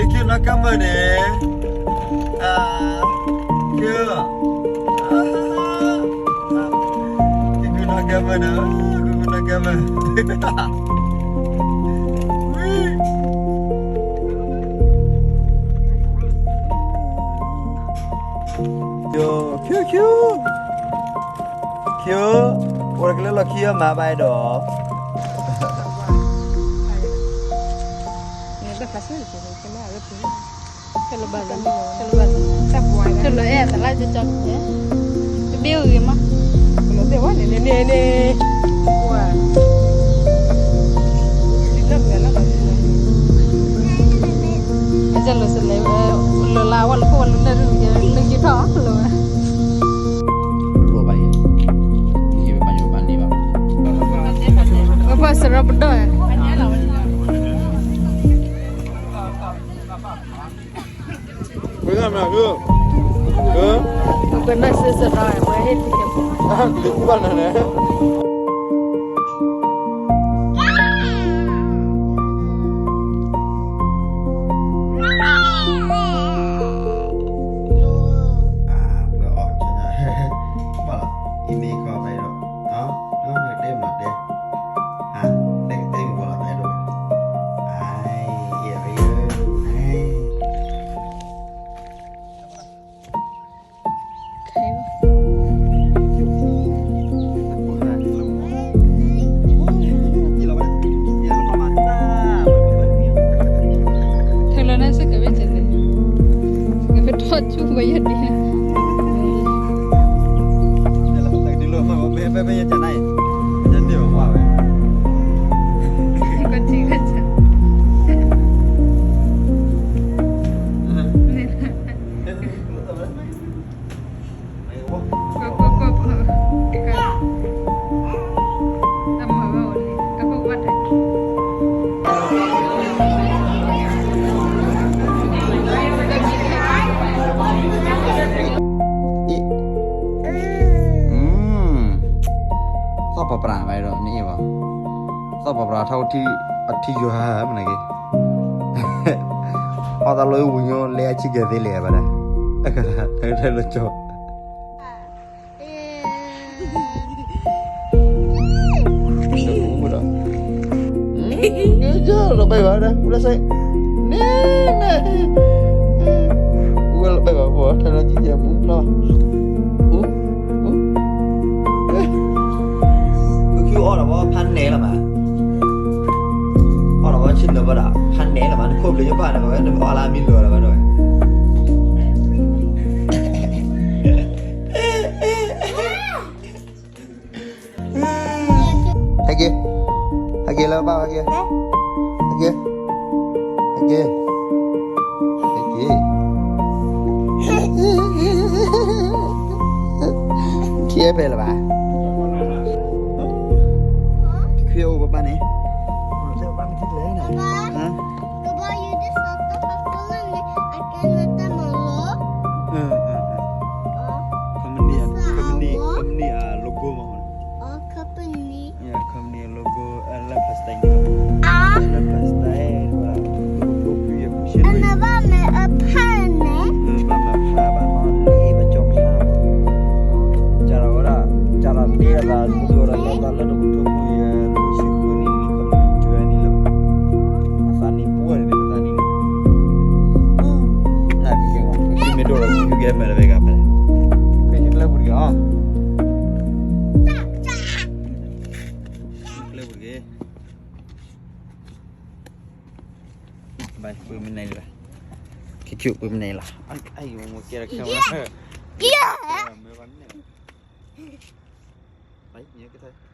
ကၠူနီၢ်ကဲမၢန့ၣ်, ကၠူ, ကၠူနီၢ်ကဲမၢန့ၣ်, ကၠူနီၢ်ကဲမၢ, ကၠူ, ကၠူ, ကၠူ, အိၣ်တကလၢလီၢ်ခံအမၤဘၣ်အဲၣ်ဒိး တလၢအဲၣ်သလၢကၠီကဲ, တဘ့ၣ်ဂ့ၤမး, တလၢအဲၣ်န့ၣ်န့ၣ်န့ၣ်, အကလၢစလဲၤ, လၢလၢဝဲလၢခိၣ်ဝဲလၢနဲၣ်ရူၢ်ကဲ လၢကထီၣ်လၢဝဲ ပဖီၣ်စရီပဒိၣ်ဧါ. ပကနၣ်စ့စရီဝဲဟ့ၣ်ပကဲ, ဘၣ်နၤန့ၣ် ထဲလီၤန့ၣ်စ့ၢ်ကီးဝဲကဲ, ကဖဲထီၣ်ဆူဝဲယဲၢ်ဒံး, ကထံၣ်ဝဲကဲ, သီၣ်ပၤပြးဘၣ်ဒီး နအ့ၣ်ဘၣ်, သီၣ်ပၤပြးထီၣ်ထံ အထံယွၤမနုၤက့, အီၣ်သးလီၤဝံၤညိလဲအဆံကဲသ့လဲၣ်ဘၣ်ဒၣ်, အကလၢလီၤကၠီ ဒီးဘဲဘၣ်ဒီး ပူလၢစဲ, န့ၣ်န့ၣ်, ပူလၢဘဲဘၣ်ပူ ထဲလီၤကံယဲမူဖျီ, အူ, အူ, ကၠူအီၣ်ဒီးဝဲဖးနဲလီၤမး, အီၣ်ဒီးဝဲဆ့ၣ်နီၤဘၣ်ဒီး ဖးနဲလီၤမး နခိၣ်ဘျုးယဘၣ်န့ၣ် ဝဲနအီၣ်လၢမံလီၤလီၤဘၣ်ဒီး ဟဲက့ၤ, ဟဲက့ၤလၢဘၣ်ဟဲက့ၤ, ဟဲက့ၤ, ဟဲက့ၤ, ဟဲက့ၤ, ထံၣ်ဖဲလၢၤဘၣ်, တခွံအိၣ်ပပၢ်န့ၣ်, ပပၢ်မ့ၢ်ထံၣ်လဲၣ်န့ၣ်, အ company, company, company အ logo မ့ၢ် company အ logo လၢ plastic န့ၣ်, လၢ plastic န့ၣ်, ဘၣ်မ့ၢ်အဖၣ်န့ၣ်, ဘၣ်မ့ၢ်ဖၣ်ဘၣ်နီၢ်လံ ဘၣ်ကၠီဖၣ်, ကၢ်လီၤဝဲဒၣ်, ကၢ်လီၤတ့ၢ်လီၤသး ဒိၣ်ဒီးလီၤသးလၢတကထိခွံကယၤလွံၢ်ဆံဃုနံၣ်လံ company န့ၣ်လီၤ, အသးနံၣ်ပှဲၤန့ၣ် အသးနံၣ်န့ၣ် မ့ၢ်ဒိၣ်ဒီး ကဲမဲာ်လၢဝဲဂၤဖဲလဲၣ်, ဖဲကျဲပူၤတက့ၢ်အီၤ, ကျဲပူၤတက့ၢ်, ဘၣ်ပှ့ၤမနုၤလီၤ, ကၠူပှ့ၤမနုၤလီၤ, အယိၤမ့ၢ်ကဲလီၤခဲမး, မ့ၢ်ဘၣ်န့ၣ်,